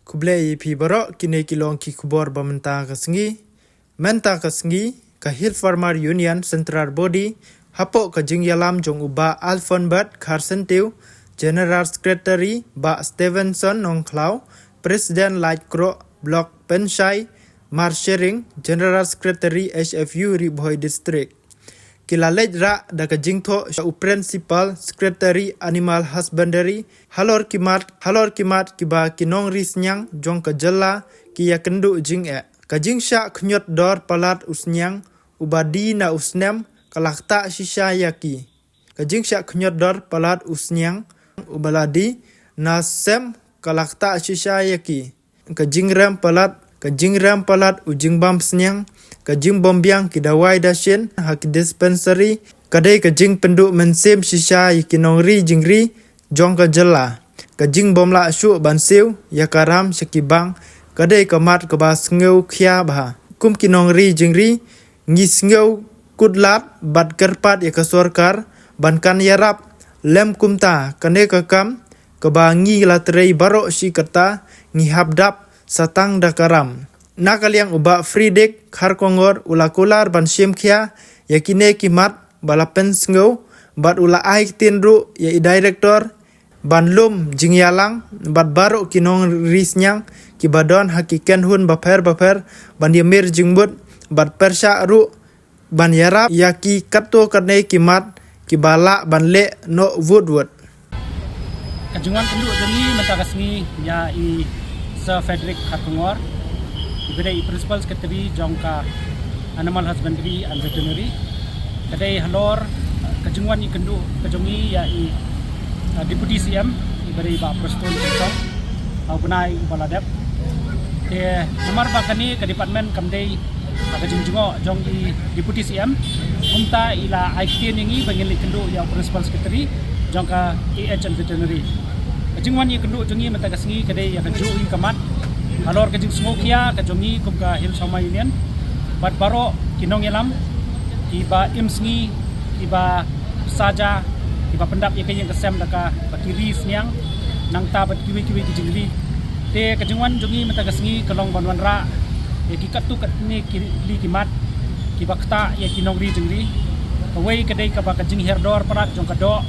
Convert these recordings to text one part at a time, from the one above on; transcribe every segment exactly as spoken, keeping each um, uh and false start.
Khublei ïa phi baroh, kine ki long ki khubor ba mynta ka sngi. Mynta ka sngi, ka Hill Farmer Union Central Body, hapoh ka jingïalam jong u Bah Alphonbert Kharsyntiew, General Secretary, Bah Stevenson Nongkhlaw, President Laitkroh Block Pynshai, Mar Shering, General Secretary H F U Ri Bhoi District. Ki la leit rah da ka jingthoh sha u Principal Secretary Animal Husbandry, halor ki mat, halor ki mat kiba ki nongri sniang jong ka jylla ki ïakynduh jingeh. Ka jingshah khñiot dor palat u sniang uba die na u snem ka la ktah shisha ïa ki. Ka jingshah khñiot dor palat u sniang uba la die na sem ka la ktah shisha ïa ki. Ka jingrem palat, ka jingrem palat u jingbam sniang, ka jingbym biang ki dawai dashin ha ki dispensary, ka dei ka jingpynduh mynsiem shisha ïa ki nongri jingri jong ka jylla. Ka jingbym lah shuh ban siew ïa ka ram sha ki bank, ka dei ka mat kaba sngewkhia bha. Kum ki nongri jingri, ngi sngewkhuslai bad kyrpad ïa ka sorkar ban kan ïarap lem, kumta kane ka kam kaba ngi la trei baroh shi katta ngi hap dap sa tang da ka ram. Na ka liang u Bah Frederick Kharkongor u la kular ban shim khia ïa kine ki mat ba la pynsngew, bad u la ai ktien ruh ïa i director ban lum jingïalang bad baroh ki nongri sniang kiba don ha ki kynhun bapher bapher ban ïamir jingmut bad pyrshah ruh ban ïarap ïa ki katto katne ki mat kiba lah ban leh noh wut wut. Ka jingwan kynduh jong ngi mynta ka sngi ïa i Sir Frederick Kharkongor, iba dei i Principal Secretary jong ka Animal Husbandry and Veterinary. Ka dei halor ka jingwan ïakynduh ka jong ngi ïa i, uh, Deputy C M, iba dei Bah Prestone Tynsong, ha u bnai uba la dep. Te namar ba kane ka department kam dei ha ka jingjngoh jong i Deputy C M, kumta i la ai ktien ïa ngi ba ngin leit kynduh ïa u Principal Secretary jong ka A H and Veterinary. Ka jingwan ïakynduh jong ngi mynta ka sngi ka dei ïa kajuh ka mat halor ka jingsngewkhia ka jong ngi kum ka Hill Farmer Union bad baroh ki nongïalam kiba im sngi, kiba saja, kiba pyndap ïa ka ïing ka sem da kaba ki ri sniang, nangta bad kiwei kiwei ki jingri. Te ka jingwan jong ngi mynta ka sngi ka long ban wanrah ïa ki katto katne ki, li ki mat kiba ktah ïa ki nongri jingri. Kawei ka dei kaba ka jinghiar dor palat jong ka doh,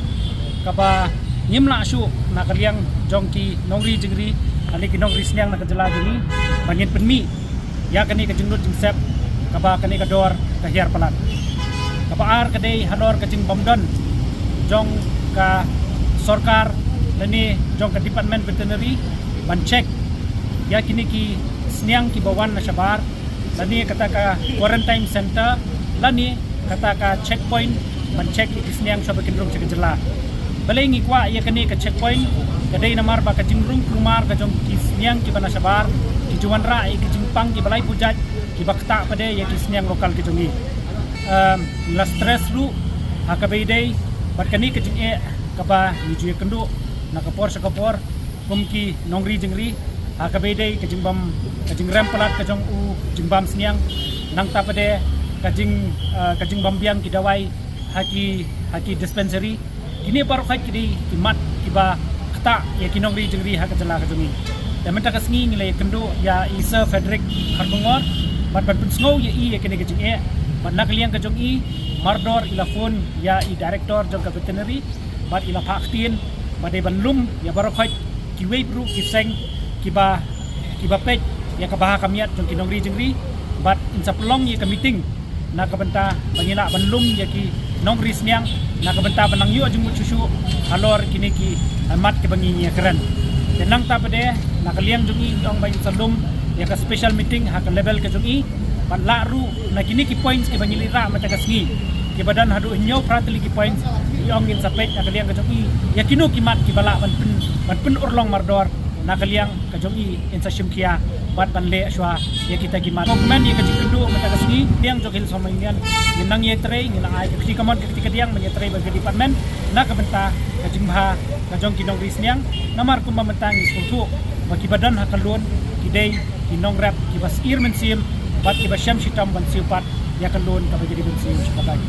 kaba ngim lah shuh na ka liang jong ki nongri jingri, lane ki nongri sniang na ka jylla jong ngi, ba ngin pynmih ïa kane ka jinglut jingsep kaba kane ka dor ka hiar palat. Kaba ar ka dei halor ka jingbym don jong ka sorkar lane jong ka Department Veterinary ban check ïa kine ki sniang kiba wan na shabar, lane kata ka quarantine center, lane kata ka checkpoint ban check ïa ki sniang shuwa ba kin rung sha ka jylla. Balei ngi kwah ïa kane ka checkpoint? Ka dei namar ba ka jingrung kulmar ka jong ki sniang kiba na shabar ki ju wanrah ïa ki jingpang kiba lai pujat kiba ktah pat de ïa ki sniang local ki jong ngi. Em, la stress ruh ha kaba ïadei bad kane ka jingeh kaba ngi ju ïakynduh na ka por sha ka por kum ki nongri jingri, ha kaba ïadei ka jingbam, ka jingrem palat ka jong u jingbam sniang, nangta pat de ka jing, eh, ka jingbam biang ki dawai ha ki, ha ki dispensary. Kine baroh ki dei ki mat kiba ktah ïa ki nongri jingri ha ka jylla ka jong ngi. Te mynta ka sngi ngi la ïakynduh ïa i Sir Frederick Kharkongor bad ban pynsngew ïa i ïa kine ki jingeh. Bad na ka liang ka jong i, mardor i la phone ïa i director jong ka veterinary bad i la phah ktien ba dei ban lum ïa baroh kiwei ruh ki seng kiba, kiba peit ïa ka bha ka miat jong ki nongri jingri, bad in sa pynlong ïa ka meeting na ka bynta ba ngin lah ban lum ïa ki nongri sniang na ka bynta ban nang ïoh jingmut shuh shuh halor kine ki, eh, mat kiba ngi ïakren. Te nangta pat de na ka liang jong i, i ong ba in sa lum ïa ka special meeting ha ka level ka jong i, bad lah ruh na kine ki points kiba ngi leit rah mynta ka sngi, kiba don haduh hynñiew phra tylli ki points, i ong in sa peit na ka liang ka jong i ïa kino ki mat kiba lah ban pyn, ban pynurlong mardor na ka liang ka jong i, in sa shim khia bad ban leh shuwa ïa kita ki mat. Kumne ïa ka jingkynduh mynta ka sngi, liang jong ka Hill Farmer Union ngin nang ïatrei, ngin nang ai ka kti kamon ka kti kadiang ban ïatrei bad ka department na ka bynta ka jingbha ka jong ki nongri sniang. Namar kumba mynta ngi sngewthuh ba kiba don ha ka loan ki dei ki nongrep kiba sheptieng mynsiem bad kiba shem shitom ban siew pat ïa ka loan kaba ki dei ban siew sha ka bank.